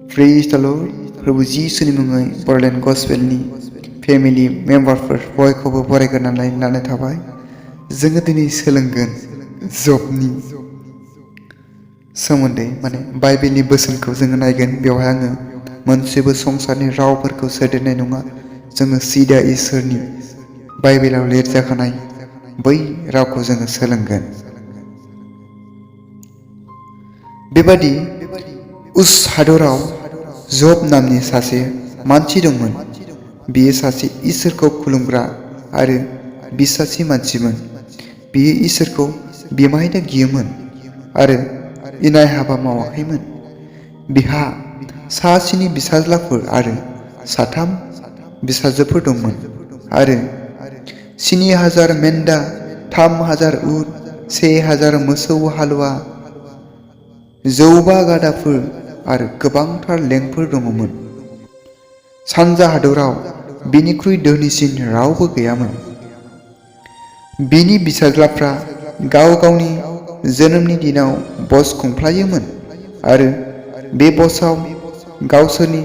Praise the Lord, प्रभु जिसुनि मुङै बरलेण्ड गस्पेलनि family मेम्बारफोर बयखौबो बरायग्रोनानै लानाय थाबाय। जोङो दिनै सोलोंगोन जबनि सोमोन्दै बाइबेलनि बोसोनखौ जोङो नायगोन। बेवहाय आङो मोनसेबो संसारनि रावफोरखौ सोदेरनाय नङा। जोङो सिदा इसोरनि बाइबेलाव लिरजाखानाय बै रावखौ जोङो सोलोंगोन। बेबादि उस हादराव जब नामनि सासे मानसि दंमोन। बियो सासे इसोरखौ खुलुमग्रा आरो बिसासि मानसिमोन। बियो इसोरखौ बिमायनो गियोमोन आरो इनाय हाबा मावाखैमोन। बिहा 7 फिसाज्लाफोर आरो 3 फिसाजोफोर दंमोन आरो 7,000 मेन्दा, 3,000 उट, 1,000 मोसौ हालुवा, 90 गादाफोर आरो गोबांथार लेंफोर दङमोन। सानजा हादराव बिनिख्रुइ धोनिसिन रावबो गैयामोन। बिनि फिसाज्लाफ्रा गाव गावनि जोनोमनि दिनाव बस खुंफ्लायोमोन आरो बे बसआव गावसोरनि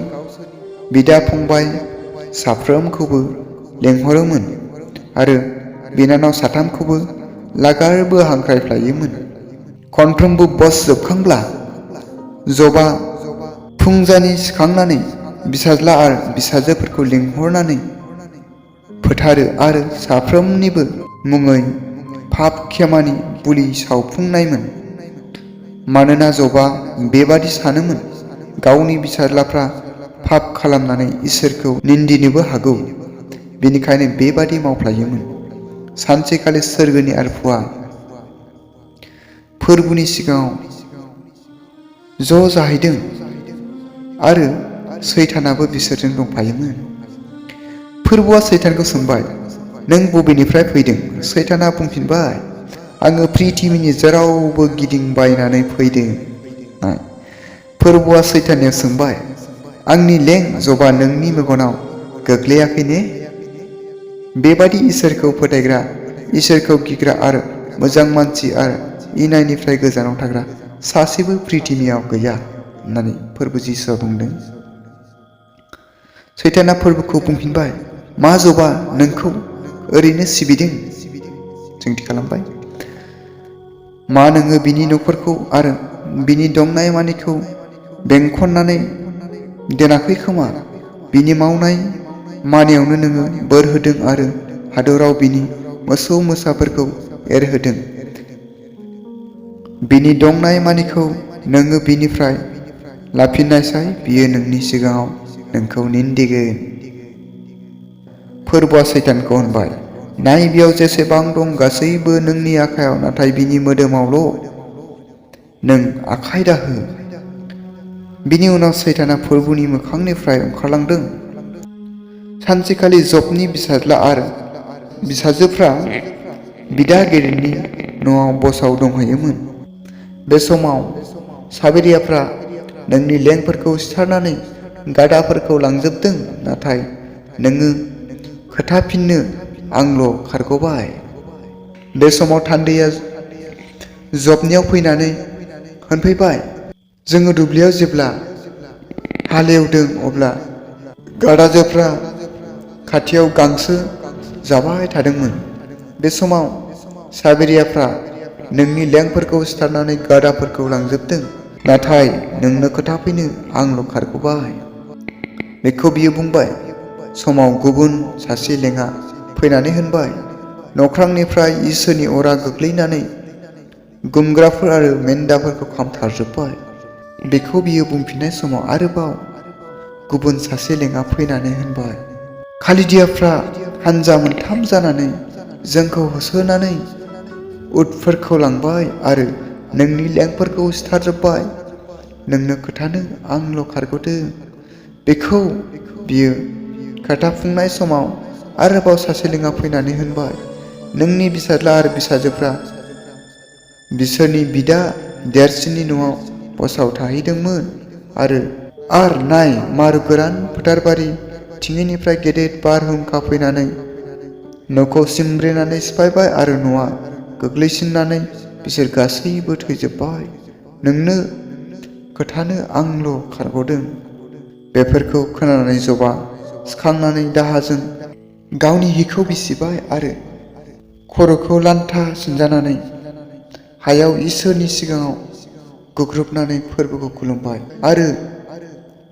बिदा फंबाय साफ्रोमखौबो लेंहरोमोन आरो बिनानाव 3खौबो लागारबो हांख्रायफ्लायोमोन। खनफ्रोमबो बस जोबखांब्ला जबा फुंजानि सिखांनानै फिसाज्ला आरो फिसाजोफोरखौ लिंहरनानै फोथारो आरो साफ्रोमनिबो मुङै पाप खेमानि बुलि सावफुंनायमोन। मानोना जबा बेबादि सानोमोन, गावनि फिसाज्लाफ्रा पाप खालामनानै इसोरखौ निन्दिनोबो हागौ। बेनिखायनो बेबादि मावफ्लायोमोन। सानसेखालि सोरगोनि आरफुआ फोरबुनि सिगाङाव ज' जाहैदों आरो सैतानाबो बिसोरजों दंफायोमोन। फोरबुआ सैतानखौ सोंबाय, नों बबेनिफ्राय फैदों? सैताना बुंफिनबाय, आङो पृथिबिनि जेरावबो गिदिंबायनानै फैदों। फोरबुआ सैताननियाव सोंबाय, आंनि लें जबा नोंनि मेगनाव गोग्लैयाखै ने? बेबादि इसोरखौ फोथायग्रा, इसोरखौ गिग्रा आरो मोजां मानसि आरो इनायनिफ्राय गोजानाव थाग्रा सासेबो पृथिबियाव गैया होननानै फोरबु जिसुआ बुंदों। सैताना फोरबुखौ बुंफिनबाय, मा जबा नोंखौ ओरैनो सिबिदों? सोंथि खालामबाय। मा नोङो बिनि न'फोरखौ आरो बिनि दंनाय मानिखौ बेंखननानै दोनाखै खोमा? बिनि मावनाय मानियावनो नोङो बोर होदों आरो हादराव बिनि मोसौ मोसाफोरखौ एरहोदों। बिनि दंनाय मानिखौ नोङो बिनिफ्राय लाफिननायसाय बियो नोंनि सिगाङाव नोंखौ निन्दिगोन। फोरबुआ सैतानखौ होनबाय, नाय बेयाव जेसेबां दं गासैबो नोंनि आखायाव, नाथाय बिनि मोदोमावल' नों आखाय दाहो। बिनि उनाव सैताना फोरबुनि मोखांनिफ्राय ओंखारलांदों। सानसेखालि जबनि फिसाज्ला आरो फिसाजोफ्रा बिदा गेदेरनि न'आव बसाव दंहैयोमोन। बे समाव साबेरियाफ्रा नोंनि लेंफोरखौ सिथारनानै गादाफोरखौ लांजोबदों, नाथाय नोङो खोथाफिननो आंल' खारग'बाय। बे समाव थान्दैया जबनियाव फैनानै होनफैबाय, जोङो दुब्लियाव जेब्ला हालेवदों अब्ला गादाजोफ्रा खाथियाव गांसो जाबाय थादोंमोन। बे समाव साबेरियाफ्रा नोंनि लेंफोरखौ सिथारनानै गादाफोरखौ लांजोबदों, नाथाय नोंनो खोथाफैनो आंल' खारग'बाय। बेखौ बियो बुंबाय समाव गुबुन सासे लेङा फैनानै होनबाय, नख्रांनिफ्राय इसोरनि अरा गोग्लैनानै गुमग्राफोर आरो मेन्दाफोरखौ खामथारजोब्बाय। बेखौ बियो बुंफिननाय समाव आरोबाव गुबुन सासे लेङा फैनानै होनबाय, खालिदियाफ्रा हानजा मोनथाम जानानै जोंखौ होसोनानै उटफोरखौ लांबाय आरो नोंनि लेंफोरखौ सिथारजोब्बाय। नोंनो खोथानो आंल' खारग'दों। बेखौ बियो खोथाफुंनाय समाव आरोबाव सासे लेङा फैनानै होनबाय, नोंनि फिसाज्ला आरो फिसाजोफ्रा बिसोरनि बिदा देरसिननि न'आव बसाव थाहैदोंमोन आरो नाय मारु गोरान फोथारबारि थिङिनिफ्राय गेदेर बारहुंखा फैनानै न'खौ सिमब्रेनानै सिफायबाय आरो न'आ गोग्लैसिननानै बिसोर गासैबो थैजोब्बाय। नोंनो खोथानो आंल' खारग'दों। बेफोरखौ खोनानानै जबा सिखांनानै दाहाजों गावनि हिखौ बिसिबाय आरो खर'खौ लान्था सिनजानानै हायाव इसोरनि सिगाङाव गुग्रुबनानै फोरबोखौ खुलुमबाय आरो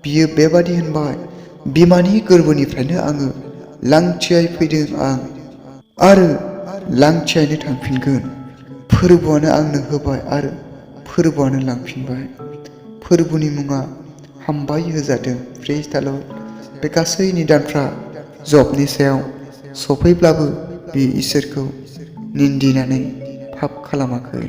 बियो बेबादि होनबाय, बिमानि गोरबोनिफ्रायनो आङो लांथियायै फैदों आरो लांथियायैनो थांफिनगोन। फोरबोआनो आंनो होबाय आरो फोरबोआनो लांफिनबाय। फोरबोनि मुङा हामबाय होजादों। प्रेज द लर्ड। बे गासै निदानफ्रा जबनि सायाव सफैब्लाबो बियो इसोरखौ निन्दिनानै पाप खालामाखै।